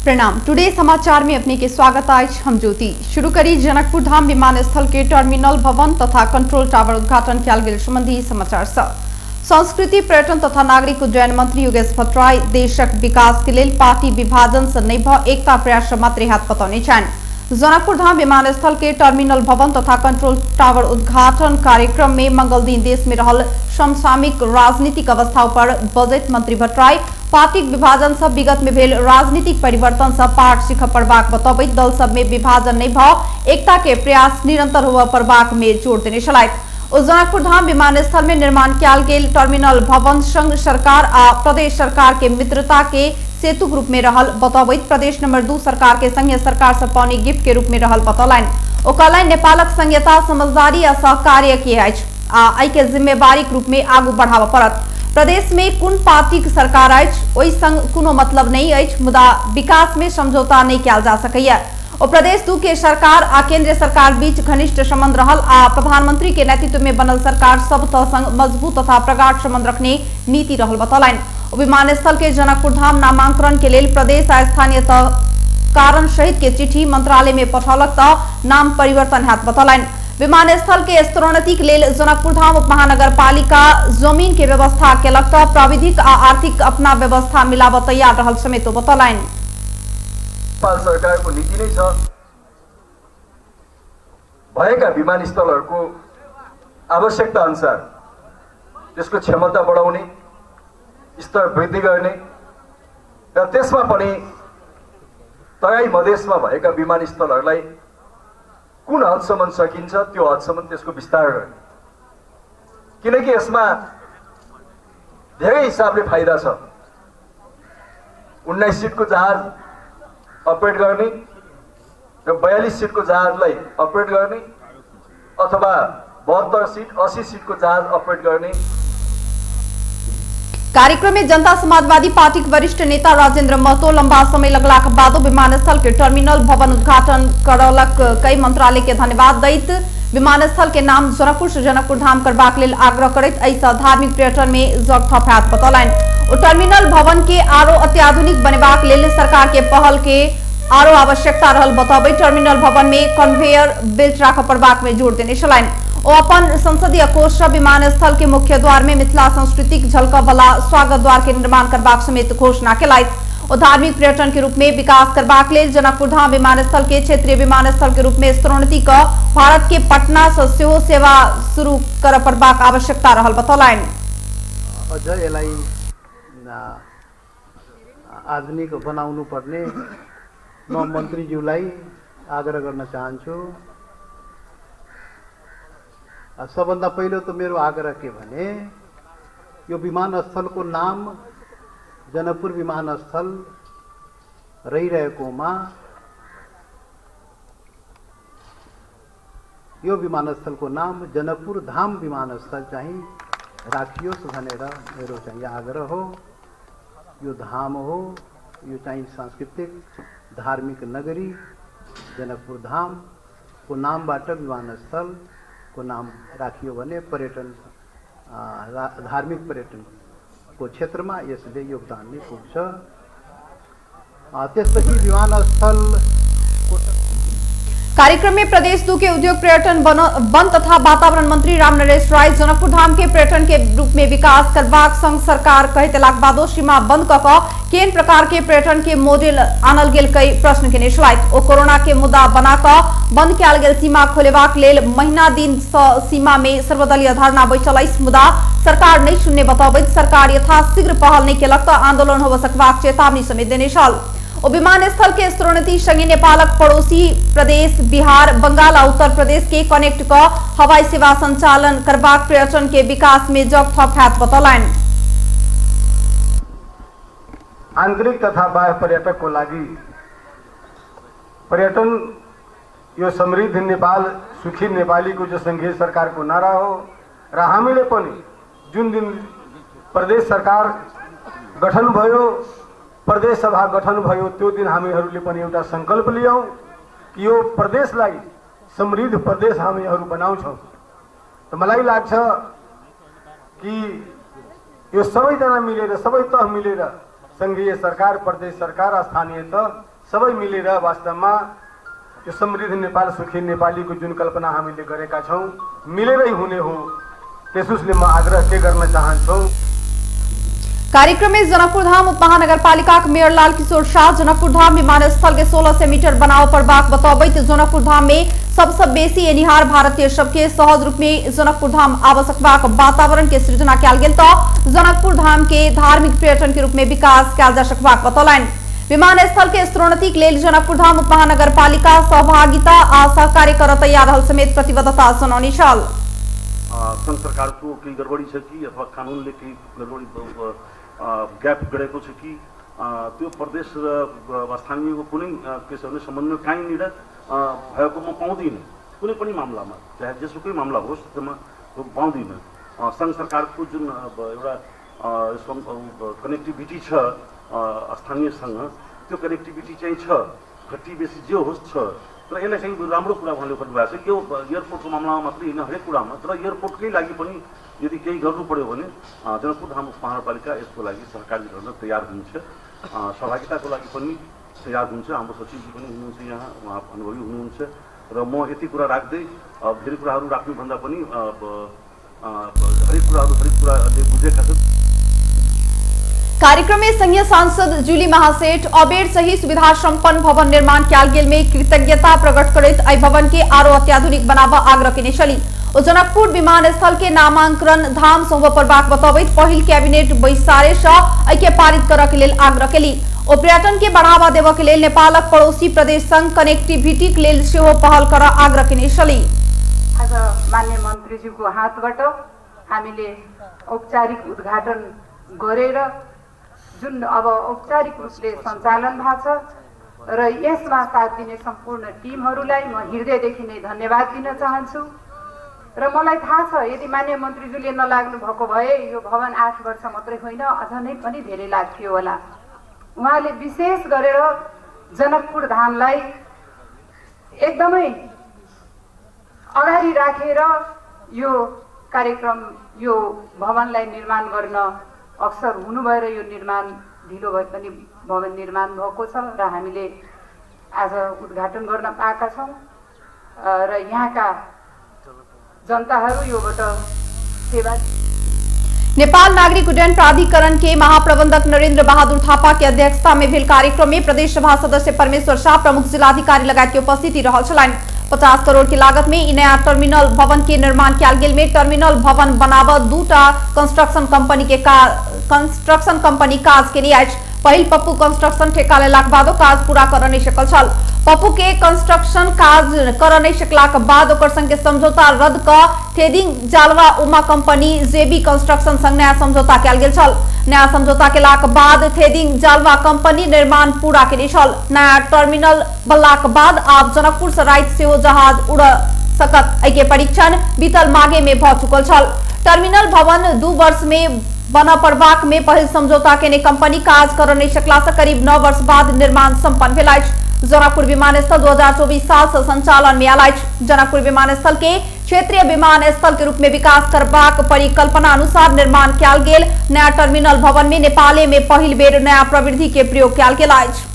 प्रणाम। टुडे समाचार में अपने के स्वागत अछि। हम ज्योति। शुरू करी जनकपुर धाम विमानस्थल के टर्मिनल भवन तथा कंट्रोल टावर उद्घाटन कयल गेल संबंधी समाचार सँ। संस्कृति पर्यटन तथा नागरिक उड्डयन मंत्री योगेश भट्टराई देशक विकास के लेल पार्टी विभाजन से नहि भ एकता प्रयास मात्रे हाथ बतौने छनि। जनकपुर धाम विमानस्थल के टर्मिनल भवन तथा कंट्रोल टावर उद्घाटन कार्यक्रम में मंगल दिन देश में रहल समसामयिक राजनीतिक अवस्था पर बजैत मंत्री भट्टराई पार्टीक विभाजन से विगत में भेल राजनीतिक परिवर्तन से पाठ सीख पड़बाक बतबैत दल सब में विभाजन नहीं भ एकता के प्रयास निरंतर होबय पड़बाक में जोर देने छलथि। ओ जनकपुर धाम विमानस्थल में निर्माण कयल गेल टर्मिनल भवन संघ सरकार आ प्रदेश सरकार के मित्रता के सेतु रूप में रहल बतबैत प्रदेश नंबर 2 सरकार के संघीय सरकार से पौनी गिफ्ट के रूप में रहल बतौलनि। ओ कहलनि नेपालक संघीयता समझदारी आ सहकार्य के अछि आ एहि के जिम्मेवारी के रूप में आगू बढ़ाबय पड़त। प्रदेश में कुन पार्टी के सरकार अछि ओहि संग कोनो मतलब नहीं अछि, मुदा विकास में समझौता नहीं कयल जा सकैया। ओ प्रदेश 2 के सरकार आ केंद्रीय सरकार बीच घनिष्ठ संबंध रहल आ प्रधानमंत्री के नेतृत्व में बनल सरकार सब तह संग मजबूत तथा प्रगाढ़ संबंध रखने नीति रहल बतौलनि। ओ विमानस्थल के जनकपुर धाम नामांकन के लेल प्रदेश आ स्थानीय तह कारण सहित के चिट्ठी मंत्रालय में पठौलक त नाम परिवर्तन हैत बतौलनि। विमानस्थल के स्तरोन्नति के लेल जनकपुर धाम उप महानगरपालिका जमीन के व्यवस्था केलक त प्राविधिक आ आर्थिक अपना व्यवस्था मिलाबऽ तैयार रहल समेत बतौलनि। नेपाल सरकारको नीति नै छ भएका विमानस्थलहरूको आवश्यकता अनुसार त्यसको क्षमता बढाउने, स्तर वृद्धि गर्ने र त्यसमा पनि तराई मधेसमा भएका विमानस्थलहरूलाई कुन हदसम्म सकिन्छ त्यो हदसम्म त्यसको विस्तार गर्ने, किनकि यसमा धेरै हिसाबले फाइदा छ। 19 सिटको जहाज अपरेट गर्ने र 42 सिटको जहाजलाई अपरेट गर्ने अथवा 72 सिट 80 सिटको जहाज अपरेट गर्ने। कार्यक्रम में जनता समाजवादी पार्टी के वरिष्ठ नेता राजेंद्र महतो लंबा समय लगलाक बादो विमानस्थल के टर्मिनल भवन उद्घाटन करौलक कई मंत्रालय के धन्यवाद दैत विमानस्थल के नाम जनकपुर से जनकपुर धाम करबाक लेल आग्रह करैत एहिसँ धार्मिक पर्यटन में जग थप हैत बतौलनि। ओ टर्मिनल भवन के आरो अत्याधुनिक बनेबाक लेल सरकार के पहल के आरो आवश्यकता रहल बतबैत टर्मिनल भवन में कन्वेयर बेल्ट राखऽ पड़बाक में जोर देने छलनि। ओ अपन संसदीय कोष सँ विमानस्थल के मुख्य द्वार में मिथिला संस्कृतिक झलक वाला स्वागत द्वार के निर्माण करबाक समेत घोषणा केलथि। ओ धार्मिक पर्यटन के रूप में विकास करबाक लेल जनकपुर धाम विमानस्थल के क्षेत्रीय विमानस्थल के रूप में स्तरोन्नति क भारत के पटना से सेहो सेवा शुरू करऽ पड़बाक आवश्यकता रहल बतौलनि। अझ यसलाई आधुनिक बनाउनु पर्ने म मन्त्रीज्यूलाई आग्रह गर्न चाहन्छु। सबभन्दा पहिलो त मेरो आग्रह के भने यो विमानस्थलको नाम जनकपुर विमानस्थल रहिरहेकोमा यो विमानस्थलको नाम जनकपुर धाम विमानस्थल चाहिँ राखियोस् भनेर मेरो चाहिँ आग्रह हो। यो धाम हो, यो चाहिँ सांस्कृतिक धार्मिक नगरी जनकपुर धाम को नामबाट विमानस्थल को नाम राखियो भने पर्यटन धार्मिक पर्यटन को क्षेत्रमा यसले योगदान नै पुग्छ। त्यसपछि विमानस्थल कार्यक्रम में प्रदेश 2 के उद्योग पर्यटन वन तथा वातावरण मंत्री रामनरेश राय जनकपुर धाम के पर्यटन के रूप में विकास करबाक संग सरकार कहैत एलाक बादो सीमा बंद क केन प्रकार के पर्यटन के मॉडल आनल गेल कई प्रश्न केने छलथि। ओ कोरोना के मुद्दा बना क बंद कयल गेल सीमा खोलेबाक लेल महीना दिन सीमा में सर्वदलीय धरना बैसल अछि, मुदा सरकार नहीं सुनने बतबैत सरकार यथाशीघ्र पहल नहीं केलक त आंदोलन होबय सकबाक चेतावनी समेत देने छल। ओ विमानस्थल के स्तरोन्नति संगे नेपालक पड़ोसी प्रदेश बिहार, बंगाल आ उत्तर प्रदेश के कनेक्ट क हवाई सेवा संचालन करबाक पर्यटन के विकास में जग थप हैत बतौलनि। आंतरिक तथा बाह्य पर्यटक को लागि पर्यटन यो समृद्ध नेपाल सुखी नेपाली को जो संघीय सरकार को नारा हो र हामीले पनि जुन दिन प्रदेश सरकार गठन भयो, प्रदेश सभा गठन भयो, त्यो दिन हामीहरूले पनि एउटा संकल्प लियौं कि यो प्रदेशलाई समृद्ध प्रदेश हामीहरू बनाउँछौं। त मलाई लाग्छ कि यो सबैजना मिलेर, सबै तह मिलेर संघीय सरकार, प्रदेश सरकार, स्थानीय तह सबै मिलेर वास्तवमा यो समृद्ध नेपाल सुखी नेपालीको जुन कल्पना हामीले गरेका छौँ मिलेरै हुने हो। त्यसोले म आग्रह के गर्न चाहन्छु। कार्यक्रम में जनकपुरधाम उपमहानगरपालिका के मेयर लाल किशोर शाह जनकपुरधाम विमानस्थल के 1600 मीटर बनाव पड़बाक बतबैत जनकपुरधाम में सबसे बेसी एनिहार भारतीय सबके सहज रूप में जनकपुरधाम आबि सकबाक वातावरण के सृजना कयल गेल त जनकपुरधाम के धार्मिक पर्यटन के रूप में विकास कयल जा सकबाक बतौलनि। विमानस्थल के स्तरोन्नति के लेल जनकपुरधाम उपमहानगरपालिका सहभागिता आ सहकार्य कर तैयार रहल समेत प्रतिबद्धता जनौने छल। संघ सरकारको केही गडबडी छ कि अथवा कानुनले केही गडबडी ग्याप गरेको छ कि त्यो प्रदेश र स्थानीयको कुनै के छ भने समन्वय कहीँनिर भएको म पाउँदिनँ। कुनै पनि मामलामा, चाहे जेसुकै मामला होस्, त्यसमा पाउँदिनँ। सङ्घ सरकारको जुन एउटा कनेक्टिभिटी छ स्थानीयसँग, त्यो कनेक्टिभिटी चाहिँ छ, घटी बेसी जे होस् छ। तर यसलाई चाहिँ राम्रो कुरा उहाँले गर्नुभएको छ। यो एयरपोर्टको मामलामा मात्रै होइन, हरेक कुरामा। तर एयरपोर्टकै लागि पनि यदि केही गर्नु पर्यो भने जनकपुरधाम उपमहानगरपालिका यसको लागि सहकार्य गर्न तयार हुन्छ, सहभागिताको लागि पनि तयार हुन्छ। हाम्रो सचिवजी पनि हुनुहुन्छ यहाँ, उहाँ अनुभवी हुनुहुन्छ। र म यति कुरा राख्दै धेरै कुराहरू राख्नुभन्दा पनि हरेक कुराहरू हरेक कुराले बुझेका छन्। कार्यक्रम में संघीय सांसद जूली महासेठ अबेर सही सुविधा संपन्न भवन निर्माण कयल गेल में कृतज्ञता प्रकट करैत एहि भवन के आरो अत्याधुनिक बनाबऽ आग्रह केने छली। ओ जनकपुर विमानस्थल के नामांकन धाम सौंपऽ पड़बाक बतबैत पहिल कैबिनेट बैसारे सँ एहि के पारित करऽ के लेल आग्रह केली। ओ पर्यटन के बढ़ावा देबऽ के लेल नेपालक पड़ोसी प्रदेश संग कनेक्टिविटी के लेल सेहो पहल करऽ आग्रह केने छली। आज मान्य मन्त्रीज्यूको हातबाट हामीले औपचारिक उद्घाटन गरेर जुन अब औपचारिक रूपले सञ्चालन भएको छ र यसमा साथ दिने सम्पूर्ण टिमहरूलाई म हृदयदेखि नै धन्यवाद दिन चाहन्छु। र मलाई थाहा छ यदि मान्य मन्त्रीज्यूले नलाग्नु भएको भए यो भवन 8 वर्ष मात्रै होइन, अझ नै पनि धेरै लाग्थ्यो होला। उहाँले विशेष गरेर जनकपुर धामलाई एकदमै अगाडि राखेर यो कार्यक्रम, यो भवनलाई निर्माण गर्न अवसर हुनु भएर यो निर्माण ढिलो भए पनि भवन निर्माण भएको छ र हामीले आज उद्घाटन गर्न पाएका छौँ र यहाँका जनताहरू योबाट सेवा। नेपाल नागरिक उड्डयन प्राधिकरण के महाप्रबंधक नरेंद्र बहादुर थापा के अध्यक्षता में भेल कार्यक्रम में प्रदेश सभा सदस्य परमेश्वर शाह, प्रमुख जिलाधिकारी लगायत के उपस्थिति रहल छलनि। 50 करोड़ की लागत में ई नया टर्मिनल भवन के निर्माण कयल गेल में टर्मिनल भवन बनाबऽ दूटा कंस्ट्रक्शन कंपनी काज केने अछि। पहिल पप्पू कंस्ट्रक्शन ठेका लेलाक बादो काज पूरा कर नहि सकल छल। पप्पू के कंस्ट्रक्शन काज कर नहि सकलाक बाद ओकर संग के समझौता रद्द क थेदिंग जालवा उमा कंपनी जेबी कंस्ट्रक्शन संग नया समझौता कयल गेल छल। नया समझौता केलाक बाद थेदिंग जालवा कंपनी निर्माण पूरा केने छल। नया टर्मिनल बनलाक बाद आब जनकपुर से राति सेहो जहाज उड़ सकत। एहि के परीक्षण बीतल माघे में भ चुकल छल। टर्मिनल भवन 2 वर्ष में बना पड़बाक में पहिल समझौता केने कंपनी काज कर नहि सकला से करीब 9 वर्ष बाद निर्माण संपन्न भेल अछि। जनकपुर विमानस्थल 2024 साल से संचालन में आयल अछि। जनकपुर विमानस्थल के क्षेत्रीय विमानस्थल के रूप में विकास करबाक परिकल्पना अनुसार निर्माण कयल गेल नया टर्मिनल भवन में नेपाले में पहिल बेर नया प्रविधि के प्रयोग कयल गेल अछि।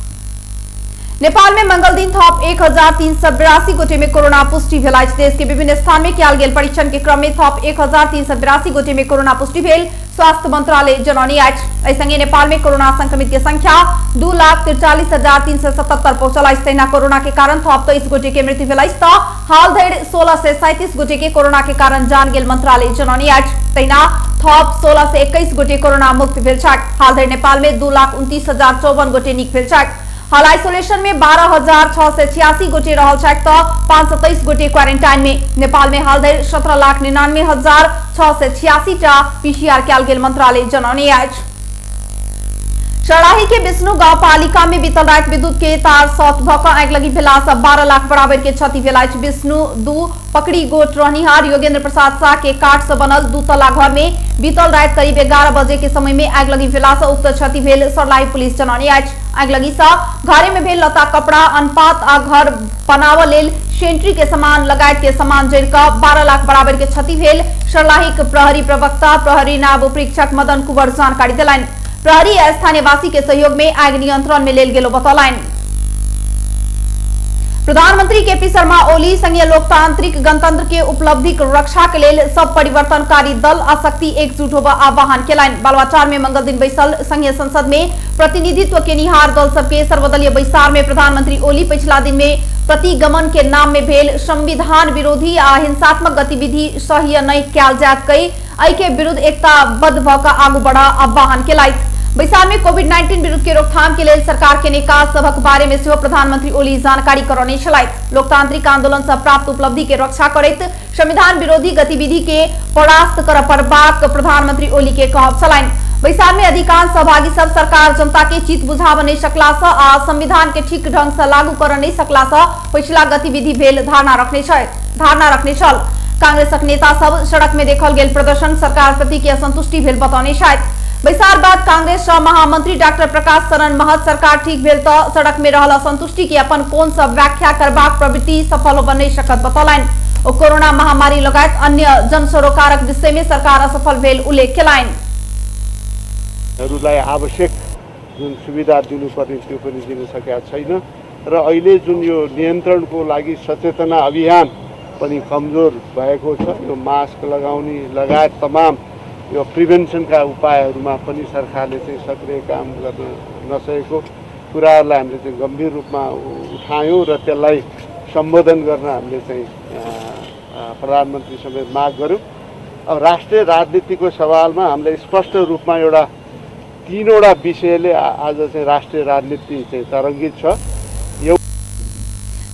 नेपाल में मंगल दिन थप 1382 गोटे में कोरोना पुष्टि भेल अछि। देश के विभिन्न स्थान में कयल गेल परीक्षण के क्रम में थप 1382 गोटे में कोरोना पुष्टि भेल स्वास्थ्य मंत्रालय जनौने अछि। एहि संगे नेपाल में कोरोना संक्रमित के संख्या 2,43,377 पहुंचल अछि। तहिना कोरोना के कारण थप 23 गोटे के मृत्यु भेल अछि त हाल धरि 1637 गोटे के कोरोना के कारण जान गेल मंत्रालय जनौने अछि। तहिना थप 1621 गोटे कोरोना मुक्त भेल छथि। हाल धरि नेपाल में 2,29,054 गोटे नीक भेल छथि। हाल आइसोलेशन में 12,686 गोटे रहल छथि त 523 गोटे क्वारेंटाइन में। नेपाल में हाल धरि 17,99,686 टा पीसीआर कयल गेल मंत्रालय जनौने अछि। सराही के विष्णु गांवपालिका में बीतल राति विद्युत के तार शॉर्ट भ क आगि लगी भेला सँ 12 लाख बराबर के क्षति भेल अछि। विष्णु 2 पकड़ी गोट रहनिहार योगेंद्र प्रसाद शाह के काठ से बनल 2 तला घर में बीतल राति करीब 11 बजे के समय में आगि लगी भेला सँ उक्त क्षति भेल सरलाही पुलिस जनौने अछि। आगि लगी सँ घरे में भेल लता कपड़ा अनपात आ घर बनावऽ लेल सेंट्री के सामान लगायत के सामान जरि क 12 लाख बराबर के क्षति भेल सरलाही के प्रहरी प्रवक्ता प्रहरी नायब उपरीक्षक मदन कुंवर जानकारी देलनि। प्रहरी आ स्थानीयवासी के सहयोग में आगि नियंत्रण में लेल गेल बतौलनि। प्रधानमंत्री केपी शर्मा ओली संघीय लोकतांत्रिक गणतंत्र के उपलब्धि के रक्षा के लेल सब परिवर्तनकारी दल आ शक्ति एकजुट होबऽ आह्वान केलनि। बालुवाटार में मंगल दिन बैसल संघीय संसद में प्रतिनिधित्व केनिहार दल सबके सर्वदलीय बैसार में प्रधानमंत्री ओली पिछला दिन में प्रतिगमन के नाम में भेल संविधान विरोधी आ हिंसात्मक गतिविधि सह्य नहीं कयल जायत कहि एहि के विरुद्ध एकताबद्ध भऽ कऽ आगू बढ़ा आह्वान केलथि। बैसार में कोविड-19 विरुद्ध के रोकथाम के लेल सरकार के काज सभक बारे में सेहो प्रधानमंत्री ओली जानकारी करौने छलथि। लोकतांत्रिक आंदोलन से प्राप्त उपलब्धि के रक्षा करैत संविधान विरोधी गतिविधि के परास्त करऽ पड़बाक प्रधानमंत्री ओली के कहब छलनि। बैसार में अधिकांश सहभागी सब सरकार जनता के चित बुझाब नहीं सकला से आ संविधान के ठीक ढंग से लागू कर नहीं सकला से पिछला गतिविधि भेल धारणा रखने छल। कांग्रेसक नेता सब सड़क में देखल गेल प्रदर्शन सरकार प्रति के असंतुष्टि भेल बतौने छथि। बैसार बाद कांग्रेस महामंत्री डॉक्टर प्रकाश शरण महत सरकार ठीक भेल तो सड़क में रहल असंतुष्टि के अपन कोण से व्याख्या करबाक प्रवृत्ति सफल होबऽ नहीं सकत बतौलनि। ओ कोरोना महामारी लगायत अन्य जनसरोकारक विषय में सरकार असफल भेल उल्लेख केलनि। हरूलाई आवश्यक जुन सुविधा दिनुपर्ने त्यो पनि दिन सकेका छैन र अहिले जुन यो नियन्त्रणको लागि सचेतना अभियान पनि कमजोर भएको छ। यो मास्क लगाउने लगायत तमाम यो प्रिभेन्सनका उपायहरूमा पनि सरकारले चाहिँ सक्रिय काम गर्न नसकेको कुराहरूलाई हामीले चाहिँ गम्भीर रूपमा उठायौँ र त्यसलाई सम्बोधन गर्न हामीले चाहिँ प्रधानमन्त्री समेत माग गऱ्यौँ। अब राष्ट्रिय राजनीतिको सवालमा हामीले स्पष्ट रूपमा एउटा तीनवटा विषयले आज चाहिँ राष्ट्रिय राजनीति चाहिँ तरङ्गित छ।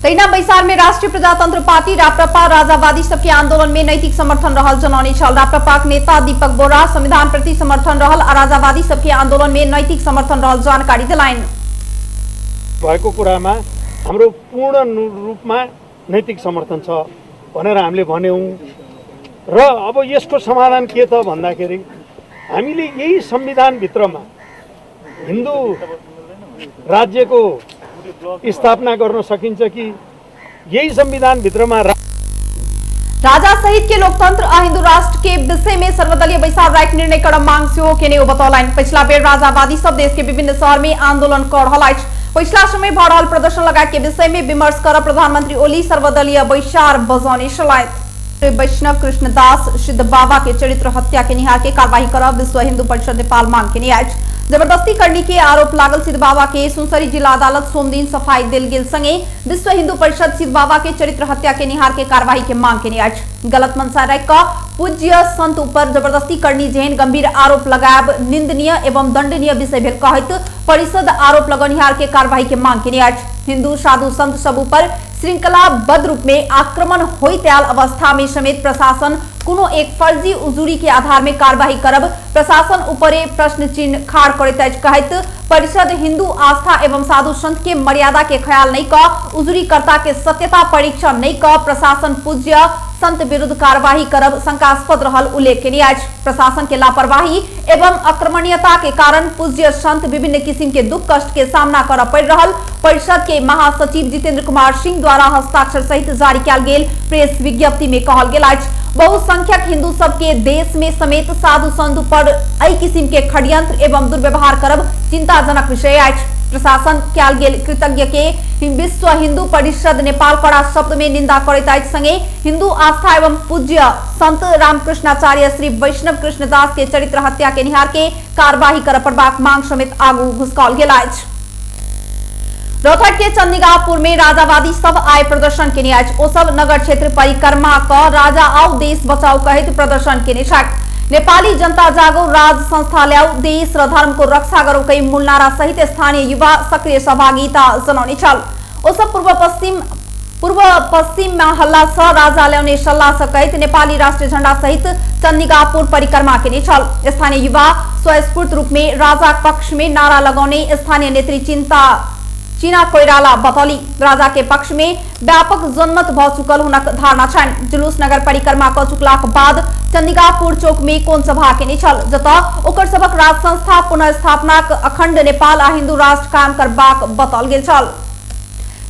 तहिना बैसार में राष्ट्रीय प्रजातंत्र पार्टी राप्रपा राजावादी सबके आंदोलन में नैतिक समर्थन रहल जनौने छल। राप्रपाक नेता दीपक बोरा संविधान प्रति समर्थन रहल आ राजावादी सबके आंदोलन में नैतिक समर्थन रहल जानकारी दिलाइन। भएको कुरामा हाम्रो पूर्ण रूपमा नैतिक समर्थन छ भनेर हामीले भन्यौँ र अब यसको समाधान के त भन्दाखेरि हामीले यही संविधानभित्रमा हिन्दू राज्यको स्थापना गर्न सकिन्छ कि यही संविधान भित्रमा राजा सहित के लोकतंत्र आ हिंदू राष्ट्र के विषय में सर्वदलीय बैसार राख निर्णय कर मांग सेहो केने ओ बतौलनि। पिछला बेर राजावादी सब देश के विभिन्न शहर में आंदोलन कर रहल अछि। पिछला समय भऽ रहल प्रदर्शन लगायत के विषय में विमर्श कर प्रधानमंत्री ओली सर्वदलीय बैसार बजौने छलथि। वैष्णव कृष्णदास सिद्ध बाबा के चरित्र हत्या के निहार के कार्रवाई कर विश्व हिंदू परिषद नेपाल मांग केने अछि। जबरदस्ती करने के आरोप लागल सिद्ध बाबा के सुनसरी जिला अदालत सोमदिन सफाई देल गेल संगे विश्व हिंदू परिषद सिद्ध बाबा के चरित्र हत्या के निहार के कार्रवाई के मांग केने अछि। गलत मंशा राखि कऽ पूज्य संत ऊपर जबरदस्ती करनी जेहन गंभीर आरोप लगायब निंदनीय एवं दंडनीय विषय भेल कहैत परिषद आरोप लगनिहार के कार्रवाई के मांग केने अछि। हिंदू साधु संत सब ऊपर श्रृंखलाबद्ध रूप में आक्रमण होइत आयल अवस्था में समेत प्रशासन कोनो एक फर्जी उजूरी के आधार में कार्रवाई करब प्रशासन ऊपरे प्रश्न चिन्ह खाड़ करैत अछि कहैत परिषद हिंदू आस्था एवं साधु संत के मर्यादा के ख्याल नहीं क उजूरीकर्ता के सत्यता परीक्षण नहीं क प्रशासन पूज्य संत विरुद्ध कार्रवाई करब शंकास्पद रहल उल्लेख केने अछि। प्रशासन के लापरवाही एवं आक्रमणीयता के कारण पूज्य संत विभिन्न किसिम के दुख कष्ट के सामना करऽ पड़ि रहल परिषद के महासचिव जितेंद्र कुमार सिंह द्वारा हस्ताक्षर सहित जारी कयल गेल प्रेस विज्ञप्ति में कहल गेल अछि। बहुसंख्यक हिंदू सबके देश में समेत साधु संत पर एहि किसिम के षड्यंत्र एवं दुर्व्यवहार करब चिंताजनक विषय अछि। प्रशासन कयल गेल कृतज्ञ के विश्व हिंदू परिषद नेपाल कड़ा शब्द में निंदा करैत अछि संगे हिंदू आस्था एवं पूज्य संत रामकृष्णाचार्य श्री वैष्णव कृष्णदास के चरित्र हत्या के निहार के कार्यवाही करऽ पड़बाक मांग समेत आगू घुसकाओल गेल अछि। रौतहट के चंदिगापुर में राजावादी सब आय प्रदर्शन केने अछि। ओ सब नगर क्षेत्र परिक्रमा क राजा आओ देश बचाओ कहैत प्रदर्शन केने छथि। नेपाली जनता जागो राज संस्था ल्याऊ देश र धर्म को रक्षा गरौ कई मूल नारा सहित स्थानीय युवा सक्रिय सहभागिता जनाउने छल। ओ सब पूर्व पश्चिम में हल्ला स राजा ल्याउने सल्लाह स कहैत नेपाली राष्ट्रिय झण्डा सहित चंदिगापुर परिक्रमा केने छल। स्थानीय युवा स्वस्फूर्त रूप में राजा पक्ष में नारा लगाउने स्थानीय नेत्री चीना कोइराला बतौली। राजा के पक्ष में व्यापक जनमत भ चुकल हुनक धारणा छनि। जुलूस नगर परिक्रमा क चुकलाक बाद चंदिगापुर चौक में कोन सभा केने छल जतऽ ओकर सबक राज संस्था पुनर्स्थापनाक अखंड नेपाल आ हिंदू राष्ट्र कायम करबाक बताओल गेल छल।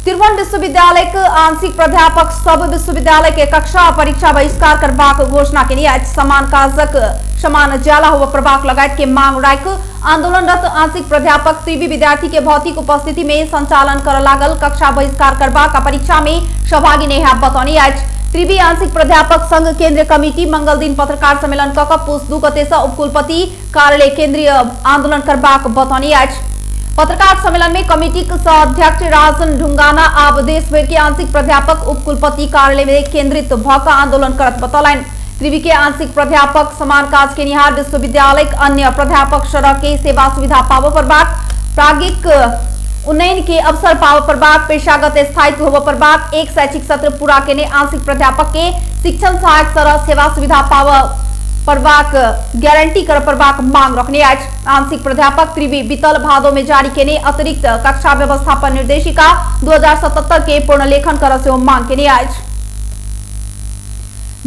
त्रिभुवन विश्वविद्यालय के आंशिक प्राध्यापक सब विश्वविद्यालय के कक्षा परीक्षा बहिष्कार करबाक घोषणा केने अछि। समान काजक समान जाला होबय पड़बाक लगायत के मांग राखि आंदोलनरत आंशिक प्राध्यापक त्रिवी विद्यार्थी के भौतिक उपस्थिति में संचालन कर लागल कक्षा बहिष्कार करबाक आ परीक्षा में सहभागी नहि होयब बतौने अछि। त्रिवी आंशिक प्राध्यापक संघ केंद्रीय कमिटी मंगल दिन पत्रकार सम्मेलन क पुष 2 गते से उपकुलपति कार्यालय केंद्रीय आंदोलन करबाक बतौने अछि। पत्रकार सम्मेलन में कमिटी के सह अध्यक्ष राजन ढुंगाना आब देश भर के आंशिक प्राध्यापक उपकुलपति कार्यालय में केंद्रित भ क आंदोलन करत बतौलनि। त्रिवी के आंशिक प्राध्यापक समान काज केनिहार विश्वविद्यालय अन्य प्राध्यापक सड़क के सेवा सुविधा पाबऽ पड़बाक, प्राज्ञिक उन्नयन के अवसर पाबऽ पड़बाक, पेशागत स्थायित्व होबऽ पड़बाक, एक शैक्षिक सत्र पूरा केने आंशिक प्राध्यापक के शिक्षण सहायक सरह सेवा सुविधा पाबऽ पड़बाक गारंटी कर पड़बाक मांग रखने अछि। आंशिक प्राध्यापक त्रिवी बीतल भादो में जारी केने अतिरिक्त कक्षा व्यवस्थापन निर्देशिका 2077 के पुनर्लेखन कर सेहो मांग केने अछि।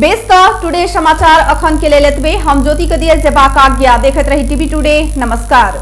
बेस त टुडे समाचार अखन के लेल एतबे। हम ज्योति के दियल जेबाक आज्ञा। देखैत रही टीवी टुडे। नमस्कार।